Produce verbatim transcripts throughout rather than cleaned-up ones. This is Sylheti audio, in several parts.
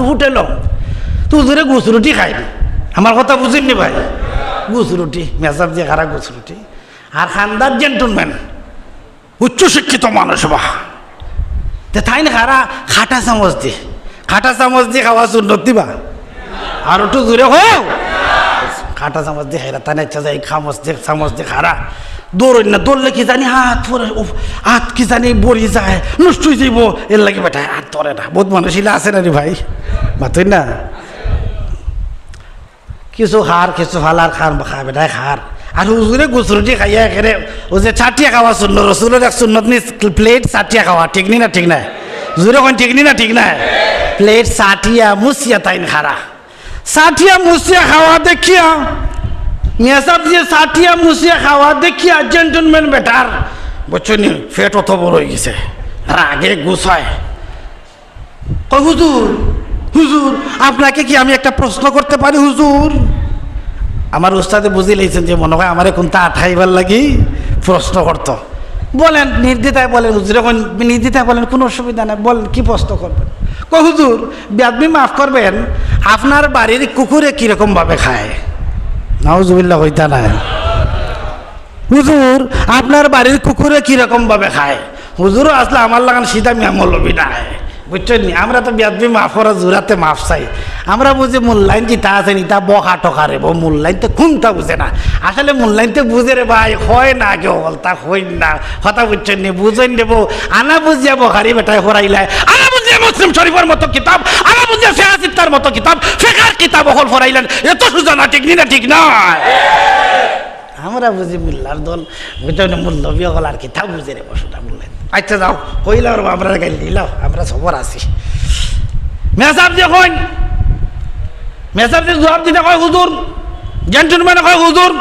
হোটেলো। তো হুজুরে গুছ রুটি খাইন। আমার কথা বুঝইন নি ভাই? গুছ রুটি, মেসাব দিয়া খারা গুছ রুটি। আর খান্দার জেন্টলম্যান, উচ্চ শিক্ষিত মানুষ বা। তে তাইন খারা খাটা চামচ দি, খাটা চামচ দি খাওয়া সুন্নত নি বা। আর একটু জুরে কও। খাটা চামচ দি খাইরা, তাইন ইচ্ছা যায় চামচ দি, চামচ দি খারা। দৌড়ইন না, দৌড়লে কি জানি আত পড়ে, উফ, আত কি জানি পড়ি যায়, নষ্ট অই যাইবো, এরলাগি বেটায় আত ধরে না। বউত মানুষ ইলা আছে না রে ভাই? মাতইন না। কিছু খার, কিছু ফালার, খার, খা বেটায় খার। আর হুজুরে গুছ রুটি খাইয়া একেরে, অউ যে চাটিয়া খাওয়া সুন্নত, রসুলর এক সুন্নত নি, প্লেট চাটিয়া খাওয়া, ঠিক নি না ঠিক নায়? জুরে কইন, ঠিক নি না ঠিক নায়? প্লেট চাটিয়া মুছিয়া তাইন খারা। চাটিয়া মুছিয়া খাওয়া দেখিয়া, মেসাব দিয়া চাটিয়া মুছিয়া খাওয়া দেখিয়া জেন্টলম্যান বেটার, বুঝছো নি, পেট অত বড় অই গেছে, রাগে গুছায়। কয়, "হুজুর, হুজুর, আপনাকে কি আমি একটা প্রশ্ন করতে পারি হুজুর?" আমার উস্তাদে বুঝিলাইছইন যে মনে হয় আমারে কুনতা আটকাইবার লাগি প্রশ্ন করতো। বলেন, নির্দ্বিধায় বলেন, হুজুরে কইন, "নির্দ্বিধায় বলেন, কুনু অসুবিধা নাই, বলেন, কি প্রশ্ন করবেন?" কয়, "হুজুর, বেয়াদবি মাফ করবেন, আপনার বাড়ির কুকুরে কিরকম ভাবে খায়?" নাউজুবিল্লাহ কইতা নায়। "হুজুর, আপনার বাড়ির কুকুরে কিরকম ভাবে খায়?" হুজুরও আসলে আমার লাখান সিধা মিয়া মৌলবি নায়, বুঝছইন নি? আমরা তো বেয়াদবি মাফ করার জুরাতে মাফ চাই। আমরা বুঝি মূল্যায়ন যেটা আছে, ইটা বকা টকা রে বা, মূল্যায়ন তো কুনতা বুঝে না। আসলে মূল্যায়ন তো বুঝে রে ভাই, কয় না কেউ, বলতা কইন না। কথা বুঝছইন নি? বুঝইন রে বা। আনা বুঝিয়া বুখারি বেটায় পড়াইলায়, আনা বুঝিয়া মুসলিম শরীফর মতো কিতাব, আনা বুঝিয়া ফেহাসিত্তার মতো কিতাব, ফেকার কিতাব অকল পড়াইলাইন। এত সুজা না, ঠিক নি না? ঠিক নায়? আমরা বুঝি মোল্লার দল, বুঝছইন নি? মৌলবি অকল আর কিতা বুঝে রে বা, সুজা মোল্লায়। আচ্ছা যাও, কইলাও রে বা, আমরা গাইল দিলাও, আমরা সবর আছি। মেসাব দিয়া কইন, মেসাব দিয়া জুয়াব দিতা কয়, "হুজুর, জেন্টলম্যানে কয়, 'হুজুর,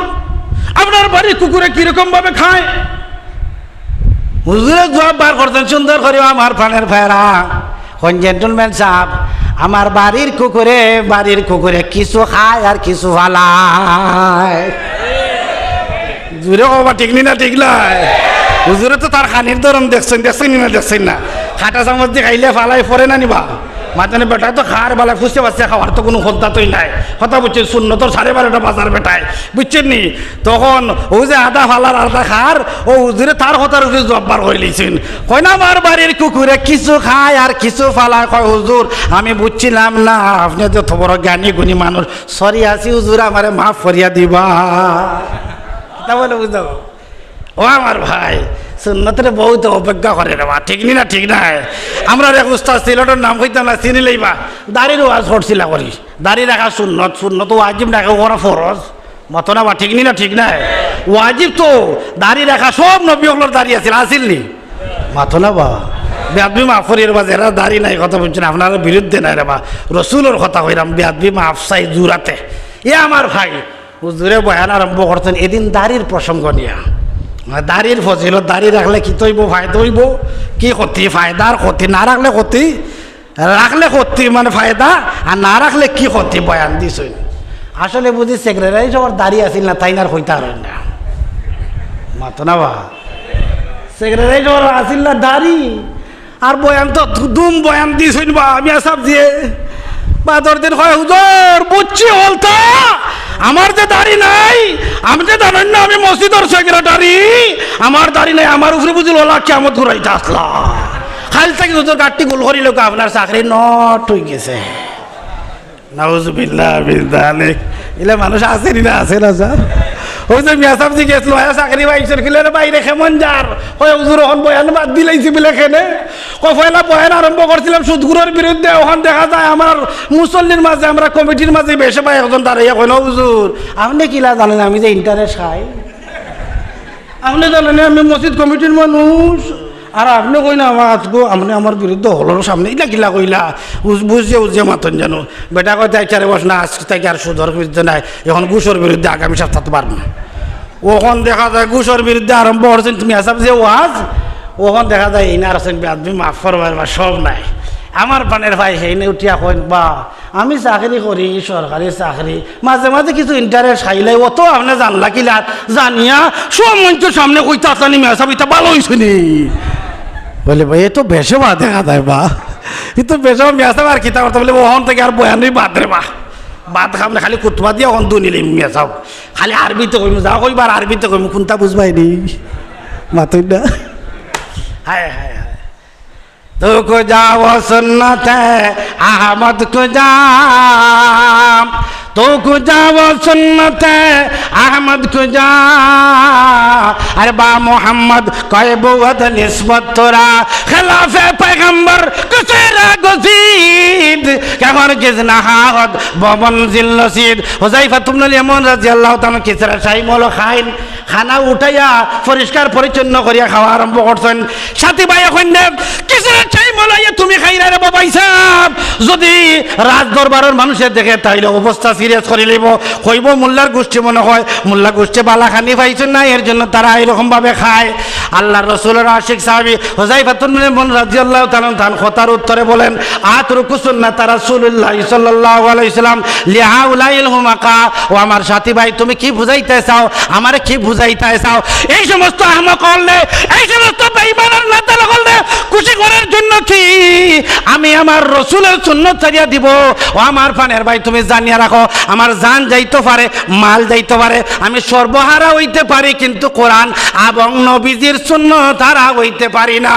আপনার বাড়ির কুকুরে কিরকম ভাবে খায়?'" হুজুরে জুয়াব বার করছইন সুন্দর করি, আমার প্রাণের ভাইরা। কইন, "জেন্টলম্যান সাব, আমার বাড়ির কুকুরে, বাড়ির কুকুরে কিছু খায় আর কিছু ফালায়।" জুরে কও বা, ঠিক নি না ঠিক নায়? হুজুরে তো তার খানির ধরন দেখছইন, দেখছইন নি না দেখছইন না? খাটা চামচ দি খাইলে ফালায় পড়ে না নি বা? মাতইন না, বেটায় তো খার বালা ফুসে বাসে খাওয়ার তো কুনু ক্ষমতা তো নাই। কথা বুঝছইন, সুন্নতর সাড়ে বারোটা বাজার বেটায়, বুঝছইন নি? তখন অউ যে আধা ফালার আধা খার, অউ হুজুরে তার কথার উপরে জুয়াব বার করিলাইছইন। কইন, "আমার বাড়ির কুকুরে কিছু খায় আর কিছু ফালায়।" কয়, "হুজুর, আমি বুঝছিলাম না, আপনে যে অত বড় জ্ঞানী গুণী মানুষ, সরি আছি হুজুর, আমারে মাফ করিয়া দিবা।" কিতা বলে বুঝাও? ও আমার ভাই, সুন্নতরে বউত অবজ্ঞা করে রে বা, ঠিক নি না ঠিক নায়? আমরার এক উস্তাদ সিলেটর নাম কইতাম না, চিনিলাইবা, দাড়ির ওয়াজ করছিলা করি। দাড়ি রাখা সুন্নত, সুন্নত ওয়াজিব না, কেউ করা ফরজ। মাতো না বা, ঠিক নি না ঠিক নায়? ওয়াজিব তো দাড়ি রাখা, সব নবী অকলর দাড়ি আছিল, আছিল নি? মাতো না বা। বেয়াদবি মাফ করি রে বা, যেরার দাড়ি নাই, কথা বুঝছইন, আপনারার বিরুদ্ধে নায় রে বা, রসুলর কথা কইরাম, বেয়াদবি মাফ চাই জুরাতে। এ আমার ভাই, হুজুরে বয়ান আরম্ভ করছইন এদিন দাড়ির প্রসঙ্গ নিয়া। দাড়ির ফজিলত, দাড়ি রাখলে কিতা অইবো, ফায়দা অইবো, কি ক্ষতি, ফায়দা আর ক্ষতি, না রাখলে ক্ষতি, রাখলে ক্ষতি মানে ফায়দা, আর না রাখলে কি ক্ষতি, বয়ান দিছইন। আসলে বুঝি সেক্রেটারি সাবর দাড়ি আছিল না, তাইন আর কইতা পারইন না। মাতো না বা। সেক্রেটারি সাবর আছিল না দাড়ি, আর বয়ান তো দুম বয়ান দিছইন বা, মিয়া সাব দিয়া। বাদর দিন কয়, "হুজুর, বুঝছি হকলতা, আমার যে দাড়ি নাই, আপনে জানইন না আমি মসজিদর সেক্রেটারি, আমার দাড়ি নাই, আমার উপরে বুঝি ললা কিয়ামত ঘুরাইতা আছলা।" কাইল থাকি হুজুর গাট্টি গোল করিলাউক্কা, আপনার চাকরি নট অইগেছে। নাউজুবিল্লাহ মিন যালিক। ইলা মানুষ আছে নি না, আছে না স্যার? অউ যে মিয়া সাব জিগাইছলা, "অয় চাকরি পাইছইন কিলা রে বাইরে, কেমন যার?" কয়, "হুজুর, অখন বয়ান বাদ দিলাইছি।" বলে, "কেনে?" কয়, "পয়লা বয়ান আরম্ভ করছিলাম সুদখুরর বিরুদ্ধে, অখন দেখা যায় আমার মুসল্লির মাঝে, আমরা কমিটির মাঝে বেশে ভাই একজন দাঁড়াইয়া কইন, 'ও হুজুর, আপনে কিলা জানইন আমি যে interest খাই? আপনে জানইন আমি মসজিদ কমিটির মানুষ, আর আপনে কইন আমার আতগো, আপনে আমার বিরুদ্ধে হকলর সামনে ইলা কিলা কইলা?'" উজ-, বুঝিয়া উজিয়া মাতইন জানো। বেটা কয়, "তাই চারে বস না, আইজ থাকি আর সুদর বিরুদ্ধে নায়, অখন ঘুষর বিরুদ্ধে আগামী সপ্তাত পারমু।" অখন দেখা যায় ঘুষর বিরুদ্ধে আরম্ভ করছইন তুমি, মিয়া সাব যে ওয়াজ, অখন দেখা যায় ইনার আছইন বেয়াদবি মাফ করবার বা সব নাই। আমার প্রাণের ভাই হেইনে উঠিয়া কইন, "বা, আমি চাকরি করি, সরকারি চাকরি, মাঝে মাঝে কিছু interest খাইলাই, অত আপনে জানলা কিলা, জানিয়া সব মানষর সামনে কইতা আছলা নি মিয়া সাব, ইতা ভালা অইছে নি?" বলে, "ভাই, এ তো বেশে বা দেখা যায় বা।" কিন্তু বেশাও মিয়া সাব আর কিতা করতা বলে, অখন থাকি আর বয়ানই বাদ রে বা। বাদ খাম না, খালি কুতবা দিয়া অখন দুনিলিম মিয়া সাব। খালি আরবিতে কইমু, যা কইবার আরবিতে কইমু, কুনতা বুঝবায় নি? মাতইন না। হায়, হায়, হায়। تو کجا و سنت احمد کجا، تو کجا و سنت احمد کجا، ارے با محمد کئے بود نسبت ترا، خلاف پیغمبر کسے را گزید، کہ ہرگز نهاد با منزل رسید۔ হুযায়ফাতুল ইয়ামান রাদিয়াল্লাহু তাআলা আনহু কিসরা শাহী মহলো খাইন, খানা উঠাইয়া পরিষ্কার পরিচ্ছন্ন করিয়া খাওয়া আরম্ভ করছইন। সাথী ভাই অখন দে, কিসরা শাহী মহলো আইয়া তুমি খাইরায় রে বা ভাইসাব? যদি রাজ দরবারর মানুষে দেখে তাইলে অবস্থা serious করি লইবো। কইবো মোল্লার গোষ্ঠী মনে হয়, মোল্লা গোষ্ঠী বালা খানি পাইছইন না, এর জন্য তারা এরকম ভাবে খায়। আল্লার রসুলর আশিক সাহাবী হুযায়ফাতুল ইয়ামান রাদিয়াল্লাহু তাআলা আনহু তান কথার উত্তরে বলেন, আতরুকু সুন্নাতা রাসূলিল্লাহি সাল্লাল্লাহু আলাইহি ওয়াসাল্লাম লিহাউলাইল হুমাকা। ও আমার সাথী ভাই, তুমি কি বুঝাইতে চাও? আমারে কি বুঝাইতে চাও? এই সমস্ত আহমক অকলরে, এই সমস্ত বেঈমান আর নাদান অকলরে খুশি করার জন্য কি আমি আমার রসুলর সুন্নত ছাড়িয়া দিবো? ও আমার প্রাণের ভাই, তুমি জানিয়া রাখো, আমার জান যাইতো পারে, মাল যাইতো পারে, আমি সর্বহারা অইতে পারি, কিন্তু কোরআন এবং নবীজির সুন্নত হারা অইতে পারি না।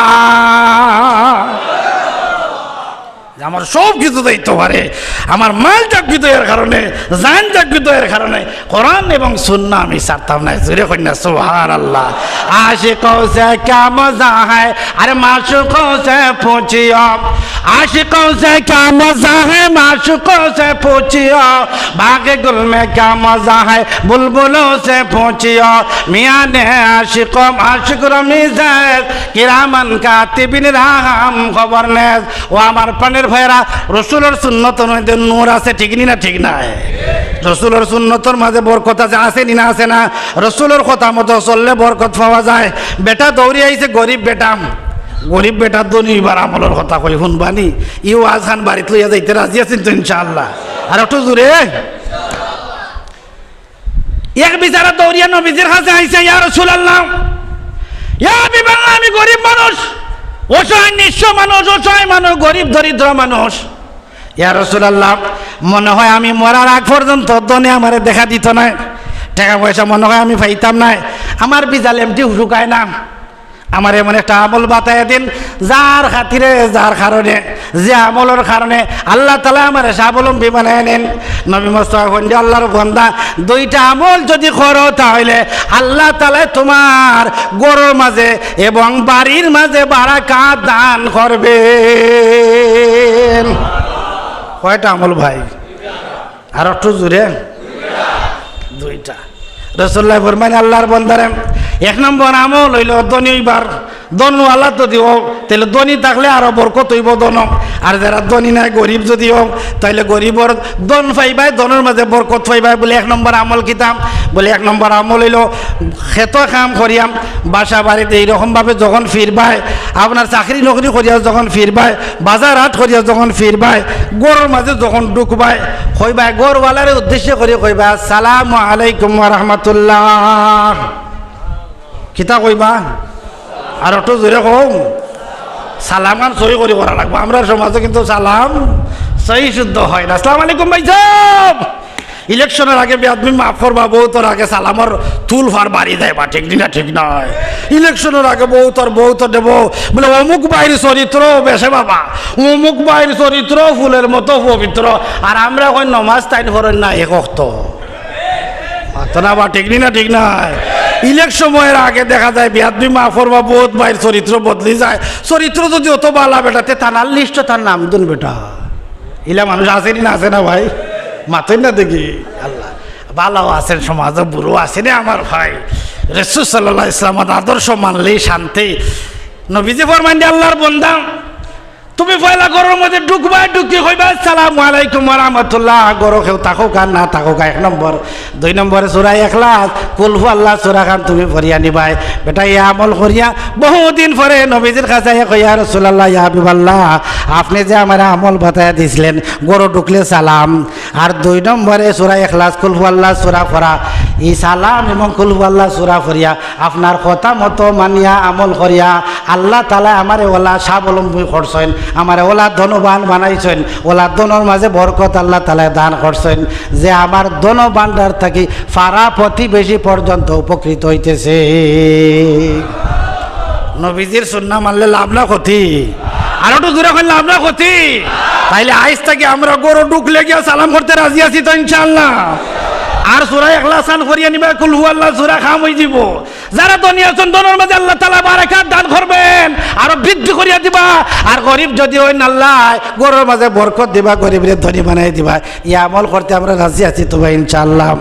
আমার সব কিছু যাইতো পারে, আমার মাল যাকগি তো এর কারণে, জান যাকগি তো এর কারণে, কোরআন এবং সুন্নাহ আমি ছাড়তাম না। জোরে কইন না, সুবহানাল্লাহ। عاشقوں سے کیا مزہ ہے، ارے معشوقوں سے پوچھیو۔ عاشقوں سے کیا مزہ ہے، معشوقوں سے پوچھیو۔ باغ گل میں کیا مزہ ہے، بلبلوں سے پوچھیو۔ میان عاشقوں عاشق را می زیست، کراما کاتبین را ہم خبر نیست۔ ও আমার প্রাণের ভাইরা, রসুলর সুন্নতর মধ্যে নূর আছে, ঠিক নি না? ঠিক নায়? রসুলর সুন্নতর মাঝে বরকত আছে, আছে নি না? আছে না? রসুলর কথা মতো চললে বরকত পাওয়া যায়। বেটা দৌড়ি আইছে, গরিব বেটা, গরিব বেটা ধনী অইবার আমলর কথা কই, হুনবানি? ই ওয়াজ খান বাড়িত লইয়া যাইতে রাজি আছইন তো ইনশাআল্লাহ? আর একটু জোরে। এক বিচারা দৌড়িয়া নবীজির কাছে আইছে, ইয়া রাসূলুল্লাহ, ইয়া হাবিবাল্লাহ, আমি গরিব মানুষ, অসহায় নিঃস্ব মানুষ, অসহায় মানুষ, গরিব দরিদ্র মানুষ। ইয়া রাসূলুল্লাহ, মনে হয় আমি মরার আগ পর্যন্ত ধনে আমারে দেখা দিতো নায়, টেকা পয়সা মনে হয় আমি পাইতাম নায়, আমার বিজাল এমটি শুকায় না। আমার এমন একটা আমল বাতাইয়া দিন, যার খাতিরে, যার কারণে, যে আমলর কারণে আল্লাহ তাআলা আমারে স্বাবলম্বী বানাইয়া নেন। নবী মুস্তাফা ফন্দি আল্লাহর বান্দা, দুইটা আমল যদি করো, তাহলে আল্লাহ তাআলা তোমার ঘরর মাঝে এবং বাড়ির মাঝে বারাকাত দান করবেন। কয়টা আমল ভাই? আর একটু জোরে। দুইটা। রাসূলুল্লাহ ফরমাইন, আল্লাহর বান্দারে, এক নম্বর আমল অইলো ধনী অইবার। ধনওয়ালা যদি অও, তাইলে ধনী থাকলে আরো বরকত অইবো ধন। আর যারা ধনী নায়, গরিব যদি অও, তাইলে গরিবর ধন পাইবায়, ধনর মাঝে বরকত পাইবায়। বলে এক নম্বর আমল কিতা? বলে এক নম্বর আমল অইলো খেতো কাম করিয়া, বাসা বাড়িত এইরকম ভাবে যখন ফিরবায়, আপনার চাকরি নকরি করিয়া যখন ফিরবায়, বাজার হাট করিয়া যখন ফিরবায়, ঘরর মাঝে যখন ঢুকবায়, কইবায়, ঘরওয়ালারে উদ্দেশ্য করি কইবায়, "আসসালামু আলাইকুম ওয়া রাহমাতুল্লাহ।" কিতা কইবা? আর একটু জোরে কও। সালাম খান সহি করি করা লাগবো। আমরার সমাজে কিন্তু সালাম সহি শুদ্ধ হয় না। "আসসালামু আলাইকুম ভাইসাব।" ইলেকশনর আগে বেয়াদবি মাফ করবা, ভোটর আগে সালামর তুলফার বাড়ি যাইবা, ঠিক নি না? ঠিক নায়? ইলেকশনর আগে ভোটর, ভোটর দেবো, বলে, "অমুক ভাইর চরিত্র বেশে বাবা, অমুক ভাইর চরিত্র ফুলের মতো পবিত্র।" আর আমরা কই নমাজ তাইন পড়ইন না এক ওয়াক্ত। মাতো না বা, ঠিক নি না? ঠিক নায়? ইলেকশন সময়ের আগে দেখা যায় বেয়াদবি মাফ করবা, ভোট ভাইর চরিত্র বদলি যায়। চরিত্র যদি অত বালা বেটা, তে থানার লিস্টো তার নাম দুন বেটা। ইলা মানুষ আছে নি না, আছে না ভাই? মাতইন না দেখি। আল্লাহ, বালাও আছেন সমাজো, বুড়ো আছে রে আমার ভাই। রাসূল সাল্লাল্লাহু আলাইহি ওয়াসাল্লামর আদর্শ মানলেই শান্তি। নবীজি ফরমাইন দে, "আল্লাহর বন্দা, তুমি পয়লা ঘরর মধ্যে ঢুকবায়, ঢুকি কইবায়, 'আসসালামু আলাইকুম ওয়া রাহমাতুল্লাহ।' ঘরো কেউ থাকউক আর না থাকউক, এক নম্বর। দুই নম্বরে সূরা ইখলাস, কুল হু আল্লাহ সূরা খান তুমি পড়িয়া নিবায়। বেটা, ই আমল করিয়া বহুদিন পরে নবীজির কাছে আইয়া কই, "ইয়া রাসূলুল্লাহ, ইয়া হাবিবাল্লাহ, আপনে যে আমারে আমল বাতাইয়া দিছলেন, ঘরো ঢুকলে সালাম, আর দুই নম্বরে সূরা ইখলাস, কুল হু আল্লাহ সূরা পড়া, ই সালাম এবং কুলহু আল্লাহ সূরা পড়িয়া, আপনার কথা মতো মানিয়া আমল করিয়া, আল্লাহ তাআলায় আমারে অলা স্বাবলম্বী করছইন, আমারে অলা ধনবান বানাইছইন, অলা ধনর মাঝে বরকত আল্লাহ তাআলায় দান করছইন, যে আমার ধন ভান্ডার থাকি পাড়া প্রতিবেশী পর্যন্ত উপকৃত অইতেছে। নবীজির সুন্নাহ মানলে লাভ না ক্ষতি? আর একটু জোরে কইন, লাভ না ক্ষতি? তাইলে আইজ থাকি আমরা ঘরো ঢুকলে গিয়া সালাম করতে রাজি আছি তো ইনশাআল্লাহ? আর সূরা ইখলাস খান করিয়া নিবা, কুলহু আল্লাহ সূরা খাম অই যিবো। যারা ধনী আছইন, ধনর মাঝে আল্লাহ তাআলা বারাকাত দান করবেন, আরো বৃদ্ধি করিয়া দিবা। আর গরিব যদি অইন, আল্লায় ঘরর মাঝে বরকত দিবা, গরিবরে ধনী বানাই দিবা। ই আমল করতে আমরা রাজি আছি তো ভাই ইনশাআল্লাহ?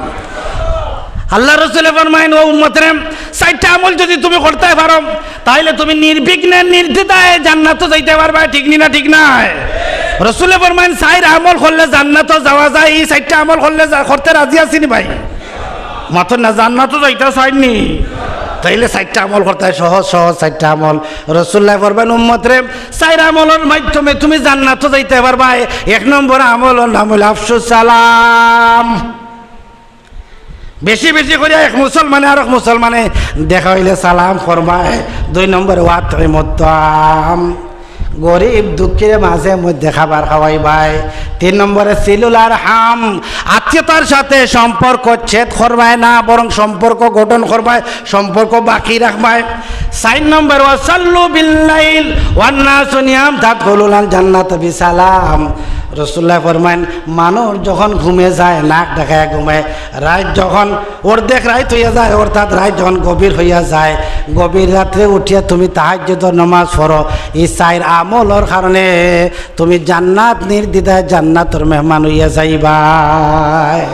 আল্লার রসুলে ফরমাইন, "ও উম্মতরে, চাইরটা আমল যদি তুমি করতায় পারো, তাইলে তুমি নির্বিঘ্নে নির্দ্বিধায় জান্নাতো যাইতায় পারবায়।" ঠিক নি না? ঠিক নায়? রসুলে ফরমাইন, "চাইর আমল করলে জান্নাতো যাওয়া যায়, ই চাইরটা আমল করলে যা-, করতে রাজি আছি নি ভাই?" মাতইন না, জান্নাতো যাইতা চাইন নি? তাইলে চাইরটা আমল করতায়, সহজ সহজ চাইরটা আমল। রসুল্লায় ফরমাইন, "উম্মতরে, চাইর আমলর মাধ্যমে তুমি জান্নাতো যাইতায় পারবায়।" এক নম্বর আমলর নাম অইলো আফসুস সালাম। বেশি বেশি করিয়া এক মুসলমানে আরক মুসলমানে দেখা অইলে সালাম করবায়। দুই নম্বরে ওয়া তুইমুত তাআম, গরিব দুঃখীরে মাঝে মধ্যে খাবার খাওয়াইবায়। তিন নম্বরে সিলুল আরহাম, আত্মীয়তার সাথে সম্পর্ক ছেদ করবায় না, বরং সম্পর্ক গঠন করবায়, সম্পর্ক বাকি রাখবায়। চাইর নম্বর, ওয়া সাল্লু বিল্লাইল ওয়ান নাসু নিয়াম তাদখুলুনাল জান্নাতা বিসালাম। রসুল্লায় ফরমাইন, মানুষ যখন ঘুমে যায়, নাক ডাকাইয়া ঘুমায়, রাইত যখন অর্ধেক রাইত অইয়া যায়, অর্থাৎ রাইত যখন গভীর অইয়া যায়, গভীর রাত্রে উঠিয়া তুমি তাহাজ্জুদর নামাজ পড়ো, ই চাইর আমলর কারণে তুমি জান্নাত নির্দ্বিধায় জান্নাতর মেহমান অইয়া যাইবায়।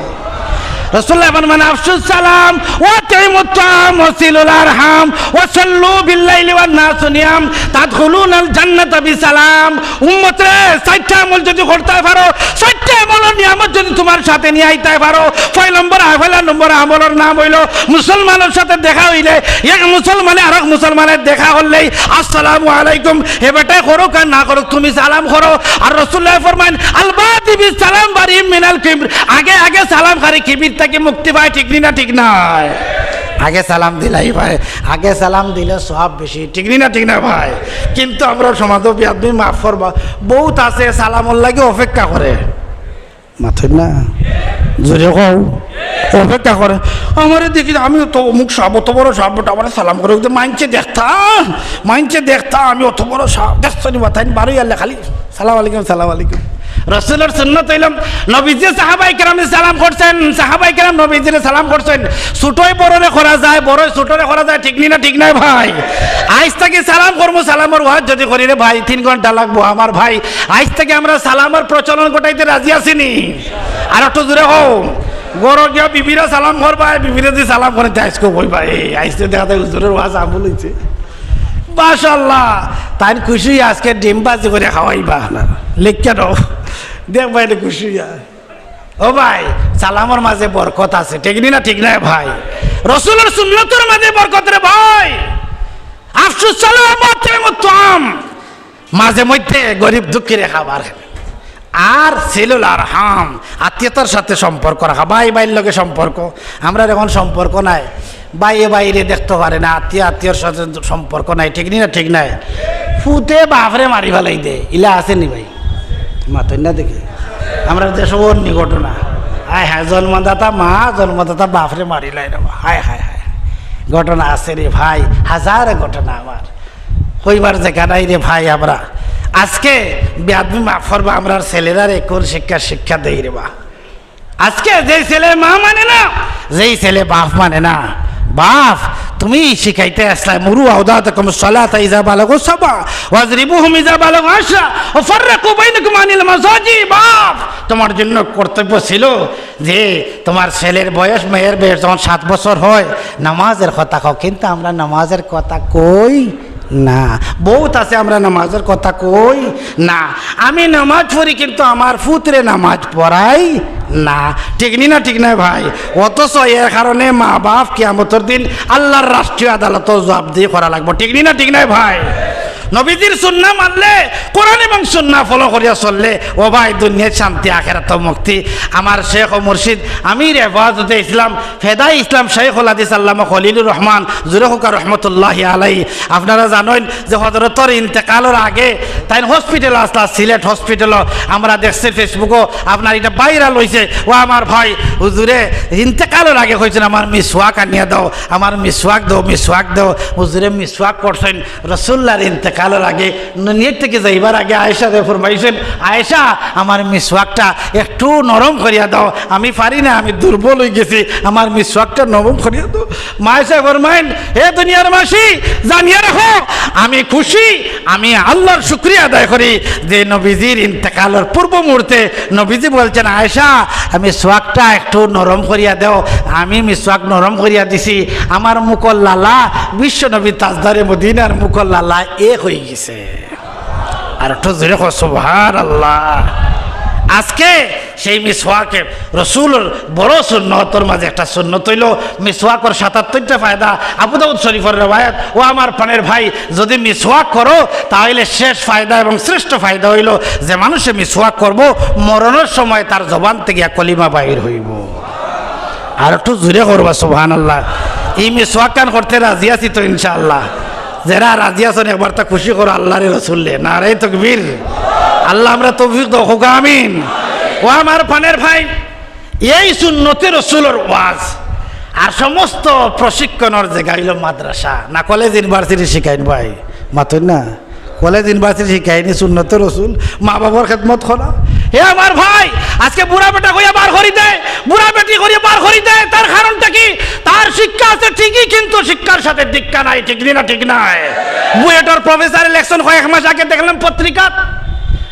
রসুল্লায় ফরমাইন, "আফসুস সালাম, ওয়া তুইমুত তাআম, ওয়া সিলুল আরহাম, ওয়া সাল্লু বিল্লাইলি ওয়ান নাসু নিয়াম, তাদখুলুনাল জান্নাতা বিসালাম।" উম্মতরে, চাইরটা আমল যদি করতায় পারো, চাইরটা আমলর নিয়ামত যদি তুমার সাথে নিয়া আইতায় পারো, পয়লা নম্বর, পয়লা নম্বর আমলর নাম অইলো মুসলমানর সাথে দেখা অইলে, এক মুসলমানে আরক মুসলমানে দেখা করলেই, "আসসালামু আলাইকুম", হে বেটায় করুক আর না করুক, তুমি সালাম করো। আর রসুল্লায় ফরমাইন, "আল বাদি বিস সালাম বারি মিনাল কিবর", আগে আগে সালামকারী কিবির থাকি মুক্তি পায়। ঠিক নি না? ঠিক নায়? আগে সালাম দিলাই ভাই, আগে সালাম দিলে সওয়াব বেশি। ঠিক নি না? ঠিক নায় ভাই? কিন্তু আমরার সমাজো বিয়াদবি মাফ করবা, বউত আছে সালামর লাগি অপেক্ষা করে। মাতইন না, জোরে কও, অপেক্ষা করে। আমারে দেখি, আমি তো অমুক সাব, অত বড় সাব, বেটা আমারে সালাম করে, ওই যে মাইনষে দেখতা, মাইনষে দেখতা, আমি অত বড় সাব, দেখছো নি বা, তাইন বারোই আল্লাহ খালি সালাম আলাইকুম, সালাম আলাইকুম। রসুলর সুন্নত অইলো, নবীজি সাহাবায়ে কেরামরে সালাম করছইন, সাহাবায়ে কেরাম নবীজিরে সালাম করছইন। ছোটয় বড়রে করা যায়, বড়য় ছোটরে করা যায়, ঠিক নি না? ঠিক নায় ভাই? আইজ থাকি সালাম করমু, সালামর ওয়াজ যদি করি রে ভাই, তিন ঘন্টা লাগবো আমার ভাই। আইজ থাকি আমরা সালামর প্রচলন ঘটাইতে রাজি আছি নি? আর একটু জোরে কও। ঘরো গিয়া বিবিরে সালাম করবায়, বিবিরে যদি সালাম করে, আইজকে কইবা, "এই, আইজকে দেখা যায় হুজুরর ওয়াজ আমল অইছে।" মাশাআল্লাহ, তাইন খুশি অইয়া আইজকে ডিম ভাজি করি খাওয়াইবা না। লেখিয়া দেও। দেখবায় নি খুশি অইয়া। ও ভাই, সালামর মাঝে বরকত আছে, ঠিক নি না? ঠিক নায় ভাই? রসুলর সুন্নতর মাঝে বরকত রে ভাই। আফসুস সালাম ওয়া আতইমুত তাআম। মাঝে মধ্যে গরিব দুঃখীরে খাবার। আর সিলুল আরহাম, আত্মীয়তার সাথে সম্পর্ক রাখা, ভাই ভাইর লগে সম্পর্ক। আমরার এখন সম্পর্ক নাই, ভাইয়ে ভাইরে দেখতো পারে না, আত্মীয় আত্মীয়র সাথে সম্পর্ক নাই, ঠিক নি না? ঠিক নায়? ফুতে বাফরে মারি ফালাই দে, ইলা আছে নি ভাই? মাতইন না দেখি, আমরার দেশো অর নি ঘটনা। হায় হায়, জন্মদাতা মা, জন্মদাতা বাফরে মারিলায় রে বা। হায় হায় হায়, ঘটনা আছে রে ভাই, হাজার ঘটনা আমার। কইবার জাগা নাই রে ভাই। আমরা আইজকে, বেয়াদবি মাফ করবা, আমরার ছেলেরারে কুন শিক্ষা শিক্ষা দেই রে বা। আইজকে যেই ছেলে মা মানে না, যেই ছেলে বাফ মানে না, বাফ, তুমি শিখাইতে আছলায়, "মুরু আওলাদাকুমুস সালাতা ইযা বালাগু সাবআ, ওয়াজরিবুহুম ইযা বালাগু আশরা, ওয়া ফাররিকু বাইনাকুম আনিল মাজাজি।" বাফ, তুমার জন্য কর্তব্য ছিল যে তুমার ছেলের বয়স, মেয়ের বয়স যখন সাত বছর হয়, নামাজের কথা কও, কিন্তু আমরা নামাজের কথা কই না। বউত আছে আমরা নামাজের কথা কই না। আমি নামাজ পড়ি কিন্তু আমার ফুতরে নামাজ পড়াই না। ঠিক নি না? ঠিক নায় ভাই? অথচ এর কারণে মা বাফ কিয়ামতর দিন আল্লার রাষ্ট্রীয় আদালতো জবাবদিহি করা লাগবো। ঠিক নি না? ঠিক নায় ভাই? নবীজির সুন্নাহ মানলে, কোরআন এবং সুন্নাহ ফলো করিয়া চললে, ও ভাই, দুনিয়ার শান্তি, আখেরাতর মুক্তি। আমার শেখ ও মুর্শিদ, আমির হেফাজতে ইসলাম, ফেদাই ইসলাম, শাইখুল হাদিস আল্লামা খলিলুর রহমান, জুরে কউক্কা রহমতুল্লাহি আলাই। আপনারা জানইন যে হজরতর ইন্তেকালর আগে তাইন হসপিটালো আছলা, সিলেট হসপিটালো। আমরা দেখছি Facebook-ও আপনার ইটা ভাইরাল অইছে। ও আমার ভাই, হুজুরে ইন্তেকালর আগে কইছইন, "আমার মিসওয়াক আনিয়া দেও, আমার মিসওয়াক দেও, মিসওয়াক দেও।" হুজুরে মিসওয়াক করছইন, রসুল্লার ইন্তেকালর আগে, দুনিয়া থাকি যাইবার আগে আয়েশারে ফরমাইছইন, "আয়েশা, আমার মিসওয়াকটা একটু নরম করিয়া দেও, আমি পারি না, আমি দুর্বল অইগেছি, আমার মিসওয়াকটা নরম করিয়া দেও।" মা আয়েশায় ফরমাইন, "হে দুনিয়ার মাসি, জানিয়া রাখো, আমি খুশি, আমি আল্লার শুকরিয়া আদায় করি যে নবীজির ইন্তেকালর পূর্ব মুহূর্তে নবীজি বলছেন, 'আয়েশা, মিসওয়াকটা একটু নরম করিয়া দেও।' আমি মিসওয়াক নরম করিয়া দিছি, আমার মুখর লালা, বিশ্ব নবী তাজদারে মদিনার মুখর লালা এক অইগেছে।" আর একটু জোরে কও, "সুবহানাল্লাহ।" আজকে সেই মিসওয়াকে রসুলর বড় সুন্নতর মাঝে একটা সুন্নত অইলো মিসওয়াকর সাতাত্তরটা ফায়দা, আবু দাউদ শরীফর রেওয়ায়াত। ও আমার প্রাণের ভাই, যদি মিসওয়াক করো, তাহলে শেষ ফায়দা এবং শ্রেষ্ঠ ফায়দা অইলো যে মানুষে মিসওয়াক করবো, মরণর সময় তার জবান থাকি এক কলিমা বাইর অইবো। আর একটু জোরে করবা, সুবহানাল্লাহ। ই মিসওয়াকখান করতে রাজি আছি তো ইনশাআল্লাহ? যেরা রাজি আছইন একবার তা খুশি করো আল্লারে রসুলরে। নারায়ে তকবীর। আল্লাহ আমরা তৌফিক দেও, কউক্কা আমিন। ও আমার প্রাণের ভাই, এই সুন্নতে রসুলর ওয়াজ আর সমস্ত প্রশিক্ষণর জাগা অইলো মাদ্রাসা, না কলেজ ইউনিভার্সিটি শিখাইন ভাই? মাতইন না। কলেজ ইউনিভার্সিটি শিখাইনি সুন্নতে রসুল, মা বাবার খেদমত করা। হে আমার ভাই, আজকে বুড়া বেটা কইয়া বার করি দেয়, বুড়া বেটি করিয়া বার করি দেয়, তার কারণটা কি? তার শিক্ষা আছে ঠিকই, কিন্তু শিক্ষার সাথে দীক্ষা নাই, ঠিক নি না? ঠিক নায়? বুয়েটর প্রফেসর ইলেকশন কয়েক মাস আগে দেখলাম পত্রিকাত।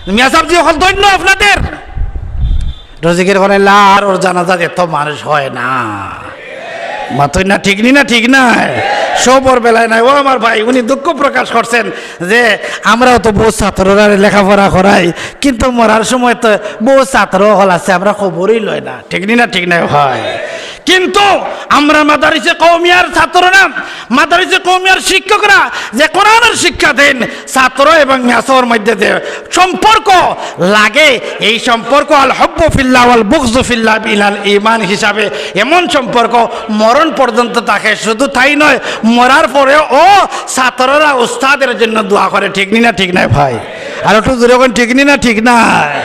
মিয়া সাহেব জি, অকল ধন্য আপনাদের। রজিকের ঘরে লার ওর জানাজাত এত মানুষ হয় না। মাতইন না, ঠিক নি না? ঠিক নায়? সবর বেলায় নাই। ও আমার ভাই, উনি দুঃখ প্রকাশ করছেন যে আমরাও তো বউত ছাত্ররারে লেখাপড়া করাই, কিন্তু মরার সময় তো বউত ছাত্র অকল আছে, আমরা খবরই লই না। ঠিক নি না? ঠিক নায়? হয়। কিন্তু আমরা মাদারিসে কওমিয়ার ছাত্ররা, মাদারিসে কওমিয়ার শিক্ষকরা যে কোরআনর শিক্ষা দেন, ছাত্র এবং মেসর মধ্যে যে সম্পর্ক লাগে, এই সম্পর্ক আল হুব্বু ফিল্লাহ ওয়াল বুগযু ফিল্লাহ মিনাল ঈমান হিসাবে এমন সম্পর্ক মরণ পর্যন্ত থাকে। শুধু তাই নয়, মরার পরেও ছাত্ররা উস্তাদের জন্য দোয়া করে। ঠিক নি না? ঠিক নায় ভাই? আর একটু জোরে কইন, ঠিক নি না? ঠিক নায়?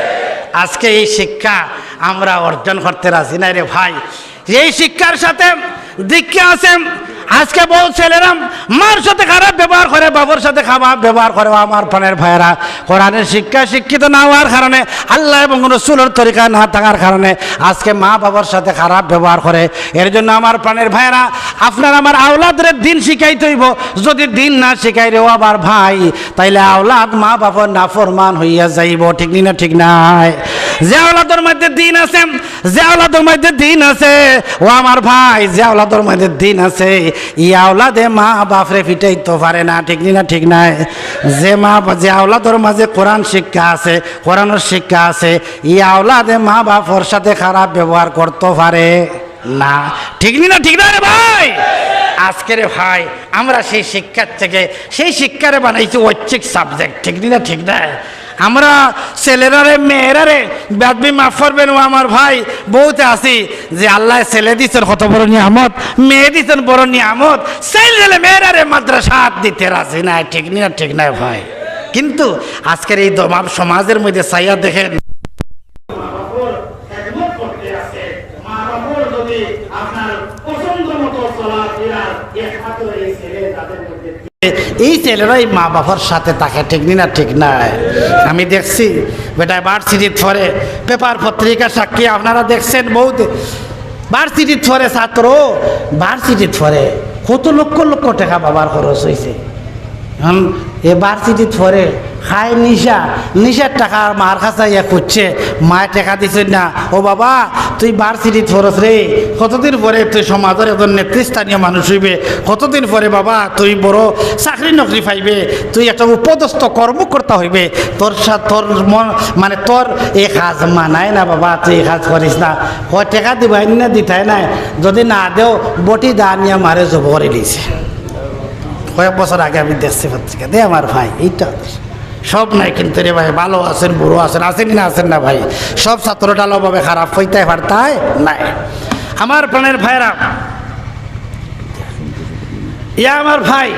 আজকে এই শিক্ষা আমরা অর্জন করতে রাজি নাই রে ভাই। এই শিক্ষার সাথে দীক্ষা আছে। আজকে বউত ছেলেরা মার সাথে খারাপ ব্যবহার করে, বাবার সাথে খারাপ ব্যবহার করে। ও আমার প্রাণের ভাইয়েরা, কোরআনের শিক্ষা শিক্ষিত না হওয়ার কারণে, আল্লাহ এবং রসুলর তরিকা না থাকার কারণে আজকে মা বাবার সাথে খারাপ ব্যবহার করে। এর জন্য আমার প্রাণের ভাইয়েরা, আপনার আমার আওলাদরে দিন শিখাইতে অইবো। যদি দিন না শিখাই রে ও আমার ভাই, তাইলে আওলাদ মা বাবার নাফরমান হইয়া যাইবো। ঠিক নি না? ঠিক নায়? যে আওলাদর মধ্যে দিন আছে, যে আওলাদর মধ্যে দিন আছে, ও আমার ভাই, যে আওলাদর মধ্যে দিন আছে, ই আওলাদে মা বাপরে পিটাইতো পারে না। ঠিক নি না? ঠিক নায়? যে মা বা-, যে আওলাদর মাঝে কোরআন শিক্ষা আছে, কোরআনর শিক্ষা আছে, ই আওলাদে মা বাপর সাথে খারাপ ব্যবহার করতো পারে না। ঠিক নি না? ঠিক নায় রে ভাই? আজকে রে ভাই, আমরা সেই শিক্ষার থেকে, সেই শিক্ষারে বানাইছি ঐচ্ছিক সাবজেক্ট। ঠিক নি না? ঠিক নায়? আমরা ছেলেরারে, মেয়েরারে, বেয়াদবি মাফ করবেন ও আমার ভাই, বউত আছি যে আল্লায় ছেলে দিছেন কত বড় নিয়ামত, মেয়ে দিছেন বড় নিয়ামত, ছেলে ছেলে মেয়েরারে মাদ্রাসাত দিতে রাজি নাই। ঠিক নি না? ঠিক নায় ভাই? কিন্তু আজকের এই দমাম সমাজের মধ্যে চাইয়া দেখেন, মা বাবার খেদমত করতে আছে, মা বাবার যদি আপনার পছন্দ মতো চলাফেরা একমাত্র এই ছেলে তাদের মধ্যে এই ছেলেরাই মা বাবার সাথে থাকে। ঠিক নি না? ঠিক নায়? আমি দেখছি বেটায় ভার্সিটিত পড়ে, পেপার পত্রিকা সাক্ষী আপনারা দেখছেন বউত, ভার্সিটিত পড়ে ছাত্র, ভার্সিটিত পড়ে, কত লক্ষ লক্ষ টেকা বাবার খরচ অইছে। এখন এ ভার্সিটিত পড়ে, খায় নিশা, নিশার টেকা মার কাছে আইয়া খুঁজছে, মায় টেকা দিছইন না। ও বাবা, তুই ভার্সিটিত পড়স রে, কতদিন পরে তুই সমাজর একজন নেতৃস্থানীয় মানুষ অইবে, কতদিন পরে বাবা তুই বড় চাকরি নকরি পাইবে, তুই একটা উপদস্থ কর্মকর্তা অইবে, তোর সা-, তোর মন, মানে, তোর এই কাজ মানায় না বাবা, তুই এই কাজ করিস না। কয় টেকা দিবায় না, দিতায় নায়, যদি না দেও, বটি দা নিয়া মারে জব করি দিছে। কয়েক বছর আগে আমি দেখছি পত্রিকা, দে আমার ভাই, এইটা সব নাই কিন্তু রে ভাই, ভালো আছেন, বুড়ো আছেন, আছেন না, আছেন না ভাই? সব ছাত্র ঢালাওভাবে খারাপ অইতে পারতায় নাই। আমার প্রাণের ভাইরা, ইয়া আমার ভাই,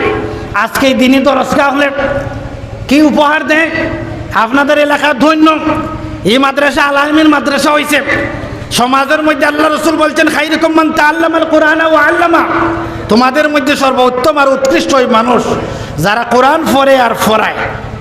আজকে এই দিনই দরসগা হলে কি উপহার দেয়? আপনাদের এলাকা ধন্য, এই মাদ্রাসা আল আমিন মাদ্রাসা হইছে। সমাজের মধ্যে আল্লাহ রসুল বলছেন, "খাইরুকুম মান তাআল্লামাল কুরআনা ওয়া আল্লামা।" তোমাদের মধ্যে সর্বোত্তম আর উৎকৃষ্ট ওই মানুষ, যারা কোরআন পড়ে আর পড়ায়।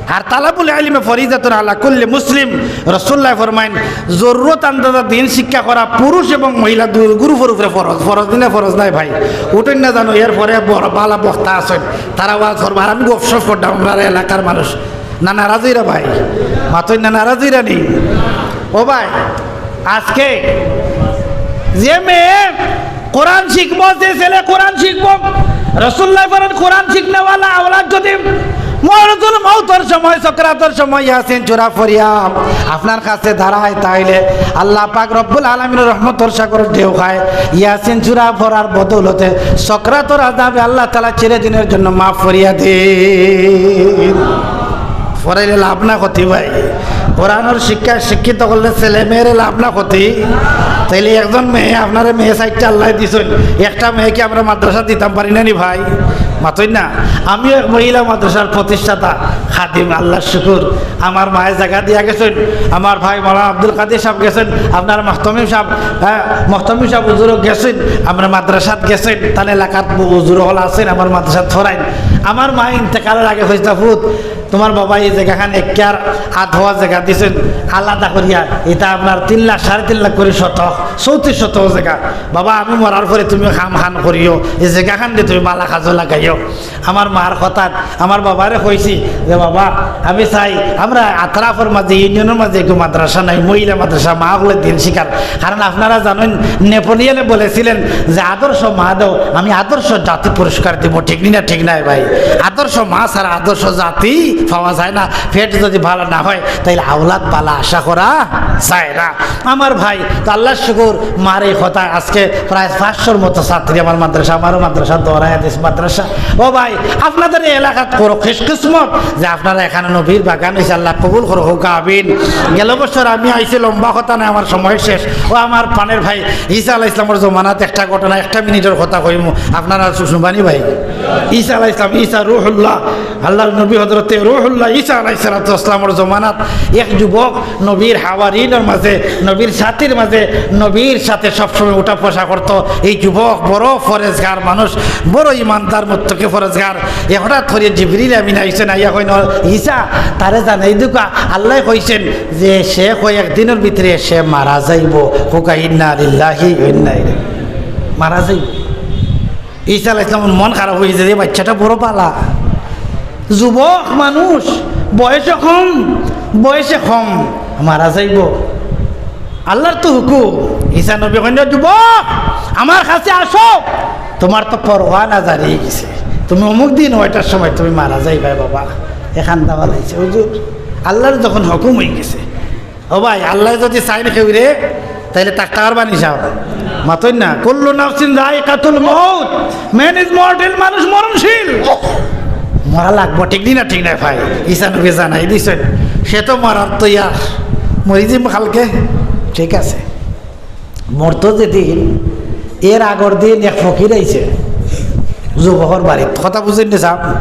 আর তালাবুল ইলমে ফরিজাতুন আলা কুল্লি মুসলিম। রাসূলুল্লাহ ফরমাইন, জরুরত আন্দাজা দিন শিক্ষা করা পুরুষ এবং মহিলা দুই গ্রুপের উপরে ফরজ। ফরজ দিনে ফরজ নাই ভাই, উঠইন না জানো, এরপরে বড় বালা বক্তা আছেন, তারা ওয়াজ করবা। আর আমি গপশপ করতাম, আমরা এলাকার মানুষ। না নারাজ অইরা ভাই, মাতইন না নারাজ অইরা নি? ও ভাই, আজকে যে মেয়ে কোরআন শিখবো, যে ছেলে কোরআন শিখবো, রাসূলুল্লাহ বলেন, কোরআন শিখনেওয়ালা আওলাদ যদি মরজুল মৌতর সময়, সকরাতর সময় ইয়াসিন সূরা পড়িয়া আপনার কাছে দাঁড়ায়, তাইলে আল্লাহ পাক রব্বুল আলামিনের রহমতর সাগর ঢেউ খায়। ইয়াসিন সূরা পড়ার বদৌলতে সকরাতর আযাবে আল্লাহ তাআলা চিরদিনের জন্য মাফ করিয়া দেন। পড়াইলে লাভ না ক্ষতি ভাই? কোরআনর শিক্ষায় শিক্ষিত করলে ছেলে মেয়েরে লাভ না ক্ষতি? তাইলে একজন মেয়ে, আপনারে মেয়ে চাইরটা আল্লাহ দিছইন, একটা মেয়েকে আমরা মাদ্রাসা দিতাম পারি না নি ভাই? মাতইন না। আমিও এক মহিলা মাদ্রাসার প্রতিষ্ঠাতা, খাদিম, আল্লাহর শুকুর। আমার মায়ে জাগা দিয়া গেছইন, আমার ভাই মাওলানা আব্দুল কাদির সাহেব গেছইন, আপনার মহতমিম সাহেব, হ্যাঁ, মহতমিম সাহেব হুজুরও গেছইন, আমরা মাদ্রাসাত গেছইন, তান এলাকাত হুজুর অকল আছইন, আমার মাদ্রাসাত পড়াইন। আমার মায়ে ইন্তেকালের আগে কইছলা, "পুত, তোমার বাবা এই জাগাখান এক কিয়ার আধ হওয়া জাগা দিছইন আলাদা করিয়া, ইটা আপনার তিন লাখ, সাড়ে তিন লাখ করি শতক, চৌত্রিশ শতক জাগা। বাবা, আমি মরার পরে তুমি কাম খান করিও, এই জাগাখান দি তুমি বালা কাজো লাগাইও।" আমার মার কথাত আমার বাবারে কইছি যে, "বাবা, আমি চাই আমরা আতরাফর মাঝে, ইউনিয়নর মাঝে একটু মাদ্রাসা নাই, মহিলা মাদ্রাসা, মা অকলে দিন শিখার।" কারণ আপনারা জানইন, নেপোলিয়নে বলেছিলেন যে, "আদর্শ মা দাও, আমি আদর্শ জাতি পুরস্কার দিব।" ঠিক নি না? ঠিক নাই ভাই? আদর্শ মা ছাড়া আদর্শ জাতি পাওয়া যায় না। পেট যদি ভালো না হয়, তাইলে আওলাদ বালা আশা করা যায় না। আমার ভাই, তো আল্লাহর শুকুর, মার এই কথা আজকে প্রায় পাঁচশোর মতো ছাত্রী আমার মাদ্রাসা, আমারও মাদ্রাসা, দৌড়ায় হাদিস মাদ্রাসা। ও ভাই, আপনাদের এই এলাকাত করো খুশকিসমত যে আপনারা এখানে নবীর বাগান হইছে, আল্লাহ কবুল করো, হোক আমিন। গেল বছর আমি আইছি, লম্বা কথা নাই, আমার সময় শেষ। ও আমার প্রাণের ভাই, ঈসা আলাইহিস সালামর জমানাত একটা ঘটনা, একটা মিনিটর কথা কইমু, আপনারা শু-, শুনবানি ভাই। ঈসা আলাইহিস সালাম, ঈসা রুহুল্লাহ, আল্লাহর নবী হযরতে রুহুল্লাহ ঈসা আলাইহিস সালাতু ওয়াস সালামর জমানাত এক যুবক নবীর হাওয়ারিনর মাঝে, নবীর সাথীর মাঝে, নবীর সাথে সবসময় উঠা বসা করতো। এই যুবক বড় পরেজগার মানুষ, বড় ইমানদার, মুত্তাকি পরেজগার। এ হঠাৎ করিয়া জিবরিল আমিন আইছইন, আইয়া কইন, "ঈসা, তারে জানাই দেউক্কা, আল্লায় কইছইন যে সে কয়েক দিনর ভিতরে সে মারা যাইবো।" কউক্কা, "ইন্না লিল্লাহি ওয়া ইন্না ইলাইহি।" মারা যাইবো। ঈসা আলাইহিস সালামর মন খারাপ অইছে যে বাচ্চাটা বড় বালা, যুবক মানুষ, বয়সে কম, বয়সে কম, মারা যাইবো। আল্লাহর তো হুকুম। ঈসা নবী কইন, "যুবক, আমার কাছে আসো, তোমার তো পরোয়ানা জারি অই গেছে, তুমি অমুক দিন ওইটার সময় তুমি মারা যাইবায় বাবা।" এখান দাওয়া লাইছে, হুজুর, আল্লাহর যখন হুকুম অই গেছে, ও ভাই, আল্লায় যদি চাইন কেউরে, তাইলে তাকতা পারবানি সাব? মাতইন না, "কুল্লু নাফসিন যায়িকাতুল মাউত।" Man is mortal, মানুষ মরণশীল। মরা লাগবো, ঠিক নি না? ঠিক না ভাই? ঈসা নবী জানাই দিছইন, সে তো মরার তৈয়ার, মরি যাইমু কালকে, ঠিক আছে। মরতো যেদিন, এর আগর দিন এক ফকির আইছে যুবকর বাড়িত। কথা বুঝছইন নি সাব?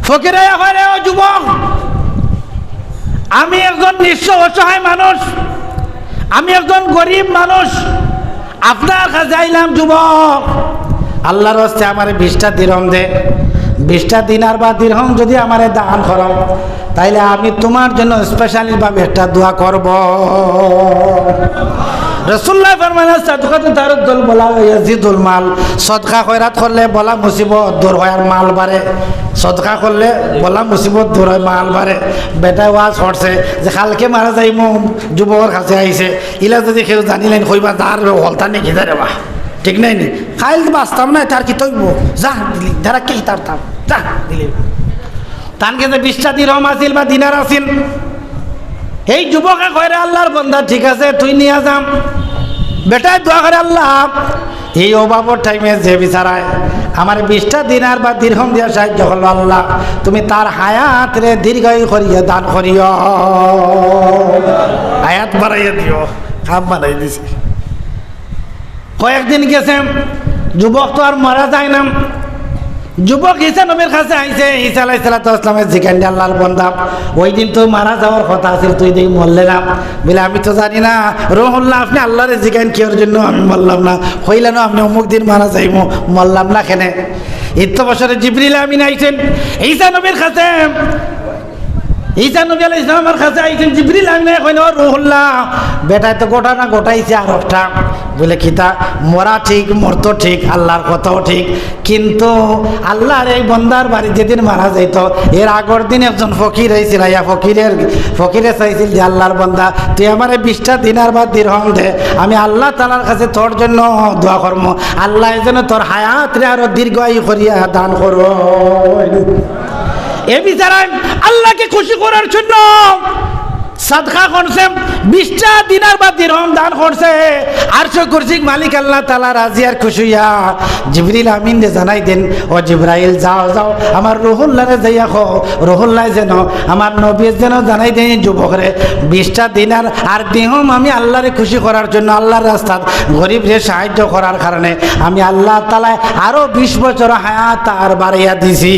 ফকিরে কয়, "রে ও যুবক, আমি একজন নিঃস্ব অসহায় মানুষ, আমি একজন গরিব মানুষ, আপনার কাছে আইলাম যুবক, আল্লাহর ওয়াস্তে আমারে বিশটা দিরহম দে, বিশটা দিনার বা দিরহম যদি আমারে দান করো, তাইলে আমি তোমার জন্য স্পেশালি ভাবে একটা দোয়া করব।" রাসূলুল্লাহ ফরমাইলা, "সাদকাতু তারুদ্দুল বালা ওয়া ইয়াজিদুল মাল।" সদকা খয়রাত করলে বালা মুসিবত দূর হয় আর মাল বাড়ে। সদকা করলে বালা মুসিবত দূর হয়, মাল বাড়ে। বেটায় ওয়াজ করছে যে কালকে মারা যাইমু, যুবকর কাছে আইছে, ইলা যদি কেউ জানিলাইন কইবা, "যার হলতা নেকি যা রে বা।" ঠিক নায় নি? "কাইল তো বাঁচতাম না, তার কিতা অইবো? যা দিলি, ধারা কে তার তাম, যা দিলি।" তান গেছে বিশটা দিরহম আছিল বা দিনার আছিল। এই যুবকে কয়, "রে আল্লাহর বন্দা, ঠিক আছে, তুই নিয়া যা।" বেটায় দোয়া করে, "আল্লাহ, এই অভাবর টাইমে যে বিচারায় আমার বিশটা দিনার বা দিরহম দিয়া সাহায্য করলো, আল্লাহ, তুমি তার হায়াতরে দীর্ঘায়ু করিয়া দান করিও। হায়াত বাড়াইয়া দিও। কাম বানাই দিছে। কয়েকদিন গেছে, যুবক তো আর মারা যায় না। যুবক ঈসা নবীর কাছে আইছে, ঈসা আলাইহিস সালাতু ওয়াস সালামে জিকাইন দে, "আল্লাহর বন্দা, ওই দিন তো মারা যাওয়ার কথা আছিল, তুই দেখি মরলে না।" বলে, "আমি তো জানি না, রুহুল্লাহ, আপনি আল্লাহরে জিকাইন কিওর জন্য আমি মরলাম না? কইলা না আপনি অমুক দিন মারা যাইমু, মরলাম না কেনে?" ইত্য বছরে জিবরিল আমিন আইছেন ঈসা নবীর কাছে। ঈসা নবী আলাইহিস সালামের কাছে আইছেন জিবরিল আমিন, কইন, "ও রুহুল্লাহ, বেটায় তো ঘটনা ঘটাইছে আর একটা।" বলে, "কিতা?" "মরা ঠিক, মরতো ঠিক, আল্লাহর কথাও ঠিক, কিন্তু আল্লাহর এই বন্দার বাড়ি যেদিন মারা যাইতো, এর আগর দিন একজন ফকির আইছিল, আইয়া ফকিরের, ফকিরে চাইছিল যে, 'আল্লাহর বন্দা, তুই আমারে বিশটা দিনার বা দিরহম দে, আমি আল্লাহ তাআলার কাছে তোর জন্য দোয়া করমু, আল্লাহ যেন তোর হায়াতরে আরো দীর্ঘায়ু করিয়া দান করো।'" এ বিচারে আল্লাহকে খুশি করার জন্য সাদকা করছে, বিশটা দিনার বা দিরহম দান করছে। আরশে কুরসির মালিক আল্লাহ তাআলা রাজি আর খুশি হইয়া জিবরিল আমিনরে জানাই দেন, "ও জিবরাইল, যাও, যাও, আমার রুহুল্লাহরে যাইয়া কও, রুহুল্লাহ যেন আমার নবীর যেন জানাই দেন যুবকরে বিশটা দিনার আর দিরহম আমি আল্লাহরে খুশি করার জন্য, আল্লাহর রাস্তাত গরিবরে সাহায্য করার কারণে আমি আল্লাহ তাআলায় আরো বিশ বছর হায়াত আর বাড়াইয়া দিছি।"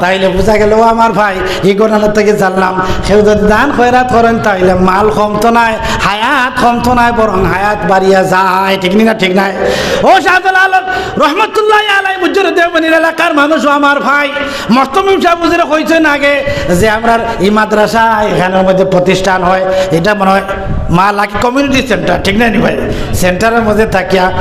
তাইলে বুঝা গেল, ও আমার ভাই, এই ঘটনা থাকি জানলাম, কেউ যদি দান খয়রাত করেন, তাইলে মাল কমতো নায়, হায়াত কমতো নায়, বরং হায়াত বাড়িয়া যায়। ঠিক নি না? ঠিক নায়? ও শাহজালাল রহমতুল্লাহ আলাই, বুঝছো রে, দেওবন্দির এলাকার মানুষ, ও আমার ভাই, মস্তমিম সাহেব হুজুরে কইছেন আগে যে আমরার এই মাদ্রাসা এখানের মধ্যে প্রতিষ্ঠান হয়, এটা মনে হয় মা লাকি কমিউনিটি সেন্টার, ঠিক না নি ভাই? সেন্টারের মধ্যে থাকিয়া